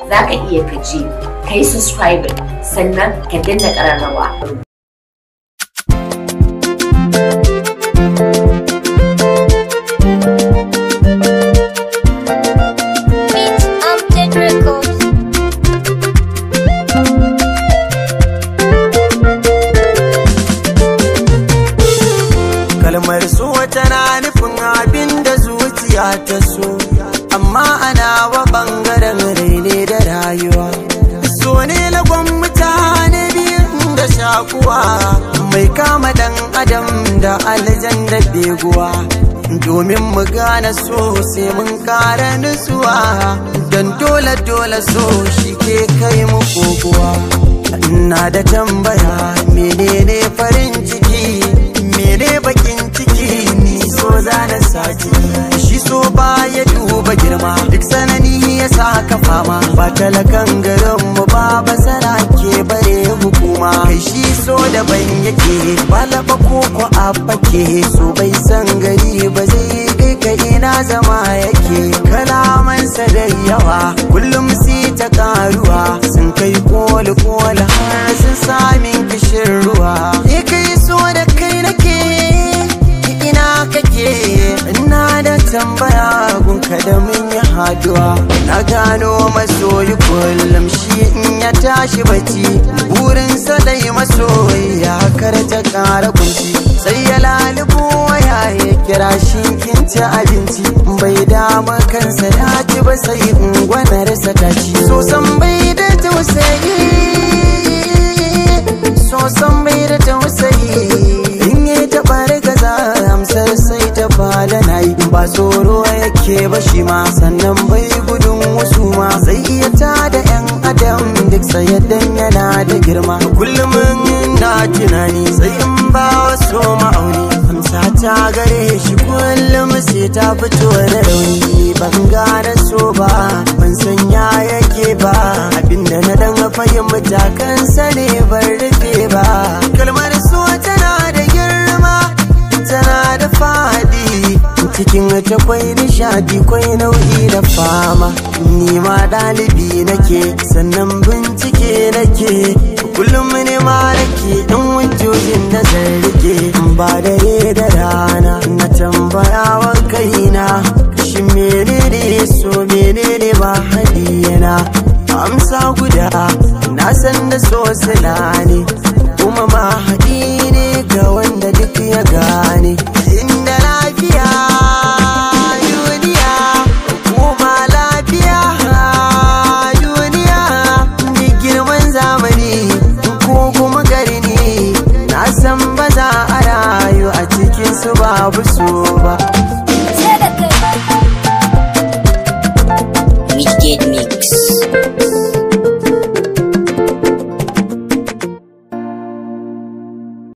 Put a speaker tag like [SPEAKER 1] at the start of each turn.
[SPEAKER 1] Za ka iya ka je ka yi subscribing, sannan ka danna ƙararrawa.
[SPEAKER 2] Beat Update Records.
[SPEAKER 3] Kalmar so tana nufin abin da zuciya ta so, amma ana wa bangaren rai ne da rayuwa. So ne lagon mutane biyun da shakuwa, mai kama dan adam da aljan da beguwa. Domin mu gane so sai mun kara nutsuwa, don dole dole so shi ke kai mu kokowa. Ina da tambaya, menene farin ciki, mene bakin ciki? Ni so zana sati shi so ba ya duba girma, duk sanani ya saka fama. Ba talakan garin mu ba, basara ke bare hukuma. Kai shi so daban yake, ba laba ko ko a fake. So bai san gari ba, zai kai ka ina zama yake. Kalamansa da yawa, kullum si ta karuwa, sun kai koli koli har sun samin kishin ruwa. Ni kai so da kai nake, ina kake? Ina da tambaya gunka da mun yi haduwa. Na gano masoyi kullum shi in ya tashi bacci, burinsa dai masoyi ya kar ta kara kunci. Sai ya lalubo waya ya kira shi, kin ci abinci? Bai dama kansa ya ci ba, sai ungwanarsa ta ci. So san bai da tausayi, so san bai da tausayi. In yi taɓa gaza, amsar sai ta fada nayi. Ba tsoro yake ba shi ma, sannan bai gudun wasu ma. Zai iya tada yan adam duk sayaddan yana da girma. Kullum na tunani, sai in ba wasu ma'auni, amsa ta gare shi kullum sai ta fito da rauni. Ban gane so ba, ban san ya yake ba, abinda na dan fahimta kansa ne ban rufe ba. Kalmar so tana da girma, tana da fadi, cikin ta kwai nishadi, kwai nau'i da fama. Ni ma ɗalibi nake, sannan bincike nake, kullum ne ma nake ɗan hujjojin da zan rike. Ba dare da rana na tambaya wa kaina, shi menene so, menene ba hadiyana? Amsa guda na san da so sila ne, kuma ma haɗi ne ga wanda duk ya gane. Inda lafiya duniya, kuma lafiya duniya, ni girman zamani ko kuma garni, na san ba za a rayu a cikin su babu so ba.